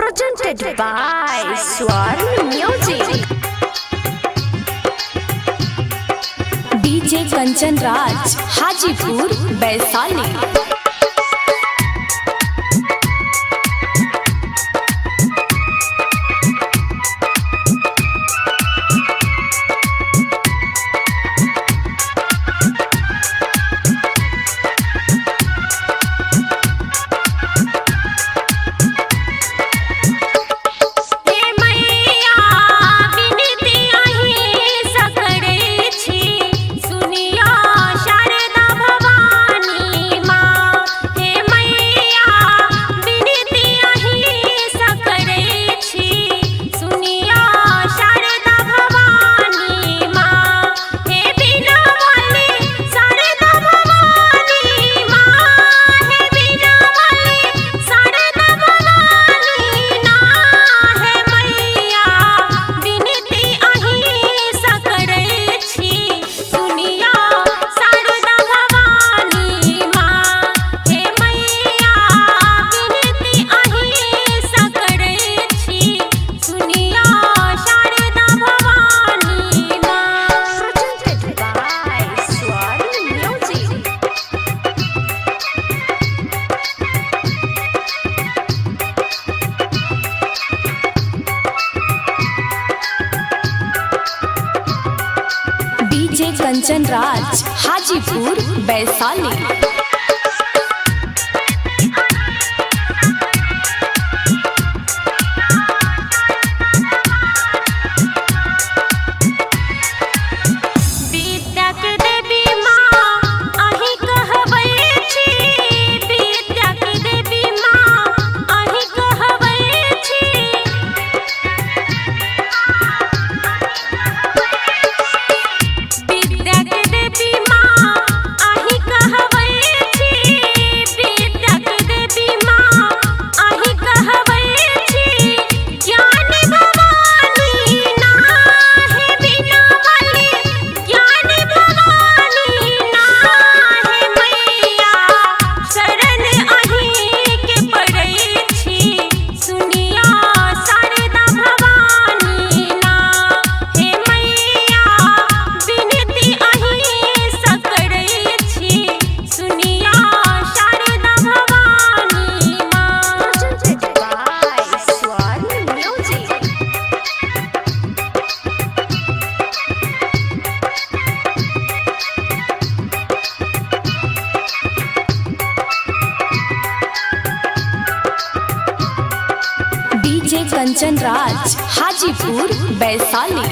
Presented by Swarn Music. DJ Kanchan Raj Hajipur Vaishali. हे मैया विनती अहीं सकरे छी, सुनियो शारदा भवानी माँ। हे मैया विनती अहीं सकरे छी, सुनियो शारदा भवानी माँ। हे बिना वाली शारदा भवानी माँ, हे बिना वाली शारदा भवानी ना। हे मैया विनती अहीं सकरे छी, सुनियो शारदा भवानी माँ। हे मैया विनती अहीं सकरे छी, सुनियो शारदा भवानी माँ। Presented by Swarn Music. DJ Kanchan Raj Hajipur Vaishali. विद्या के देवी माँ अहीं कहबै छी, विद्या के देवी माँ अहीं कहबै छी। विद्या के देवी माँ अहीं कहबै छी, विद्या के देवी माँ अहीं कहबै छी। ज्ञान भवानी ना, हे बिना वाली ज्ञान भवानी ना। हे मैया शरण अहीं के पड़ै छी, सुनियो शारदा भवानी ना। हे मैया विनती अहीं सकरै छी, सुनियो शारदा भवानी माँ। Presented by Swarn Music. DJ Kanchan Raj Hajipur Vaishali.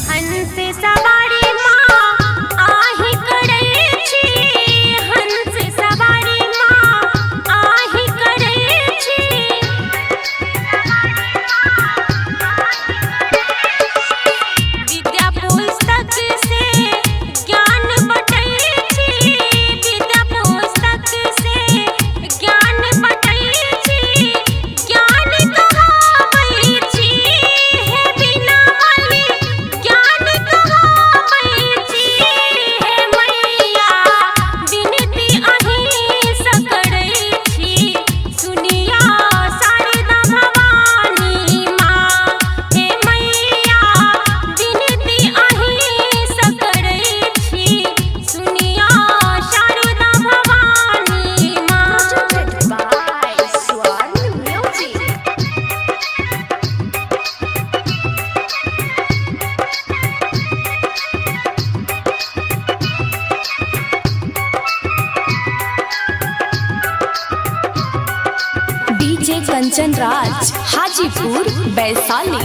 हंस सवारी माँ आहि करै छी, हंस सवारी माँ आहि करै छी। विद्या पुस्तक से ज्ञान बटै छी, विद्या पुस्तक से ज्ञान बटै छी। ज्ञान कहाबै छी, हे बिना वाली ज्ञान कहाबै छी। हे मैया विनती अहीं सकरै छी, सुनियो शारदा भवानी माँ। हे मैया विनती अहीं सकरै छी, सुनियो शारदा भवानी माँ। Presented by Swarn Music. DJ Kanchan Raj Hajipur Vaishali.